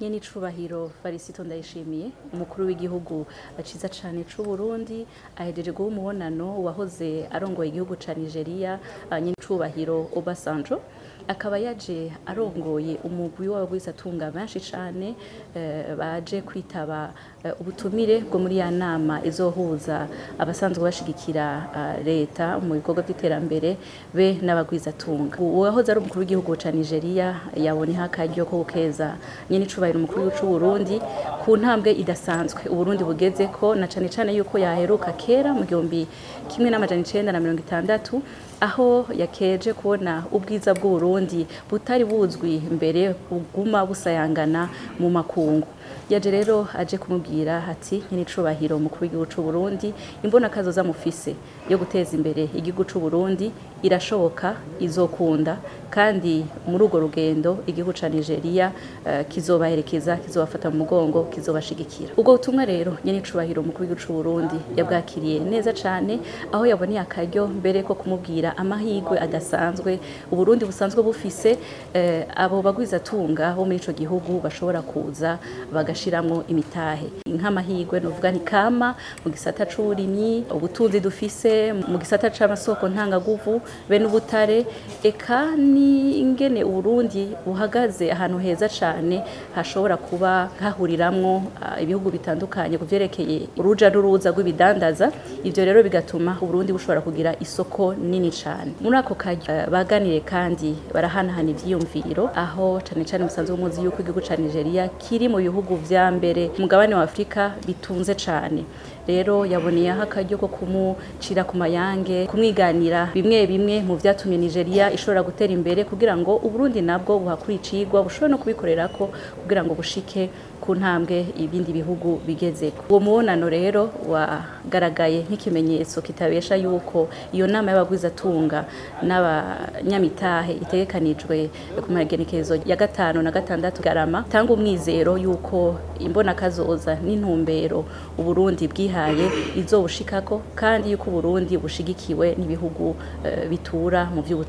Nyenicubahiro Varisito Ndayishimiye, umukuru w'igihugu ciza cane c'u Burundi, ahejeje guha umubonano wahoze arongoye igihugu ca Nigeria, Nyenicubahiro Obasanjo. Akaba yaje arongoye umugwi w'abagwizatunga benshi cane baje kwitaba ubutumire bwo muri ya nama izohuza abasanzwe bashigikira leta mu bikorwa vy'iterambere be n'abagwizatunga. Uwahoze ari umukuru w'igihugu ca Nigeria yaboneyeho akaryo ko gukeza Nyenicubahiro umukuru w'igihugu c'u Burundi ku ntambwe idasanzwe Uburundi bugezeko, na cane cane yuko yaheruka kera mu 1960, aho yakeje kubona ubwiza bw'Uburundi butari buzwi mbere buguma busayangana mu makungu. Yaje rero aje kumubwira ati: "Nyenicubahiro umukuru w'igihugu c'u Burundi, imbona kazoza mufise yo guteza imbere igihugu c'u Burundi irashoboka, izokunda, kandi muri urwo rugendo igihugu ca Nigeria kizobaherekeza, kizobafata mu mugongo, kizobashigikira." Ubwo butumwa rero Nyenicubahiro umukuru w'igihugu c'u Burundi yabwakiriye neza cane, aho yaboneye akaryo mbere ko kumubwira amahirwe adasanzwe Uburundi busanzwe bufise, abo bagwizatunga bo muri ico gihugu bashobora kuza bagashiramwo imitahe, nk'amahirwe novuga nti kama mu gisata c'uburimyi, ubutunzi dufise mu gisata c'amasoko ntangaguvu be n'ubutare, eka n'ingene Uburundi buhagaze ahantu heza cane hashobora kuba hahuriramwo ibihugu bitandukanye ku vyerekeye uruja n'uruza rw'ibidandaza. Ivyo rero bigatuma Uburundi bushobora kugira isoko nini cane. Muri ako karyo baganire kandi barahanahana ivyiyumviro, aho cane cane musanzwe muzi yuko igihugu ca Nigeria kiri mu bihugu vya mbere mugabane wa Afrika bitunze cane. Rero yaboneyeho akaryo ko kumucira ku mayange, kumwiganira bimwe bimwe mu vyatumye Nigeria ishobora gutera imbere, kugira ngo Uburundi nabwo buhakure icigwa, bushobore no kubikorerako kugira ngo bushike ku ntambwe ibindi bihugu bigezeko. Uwo mubonano rero wagaragaye nk'ikimenyetso kitabesha yuko iyo nama y'abagwizatunga n'abanyamitahe itegekanijwe ku magenekerezo ya 5 na 6 Garama tanga umwizero yuko imbonakazoza n'intumbero Uburundi bwihaye izobushikako, kandi yuko Uburundi bushigikiwe n'ibihugu bitura mu vy'ubutunzi.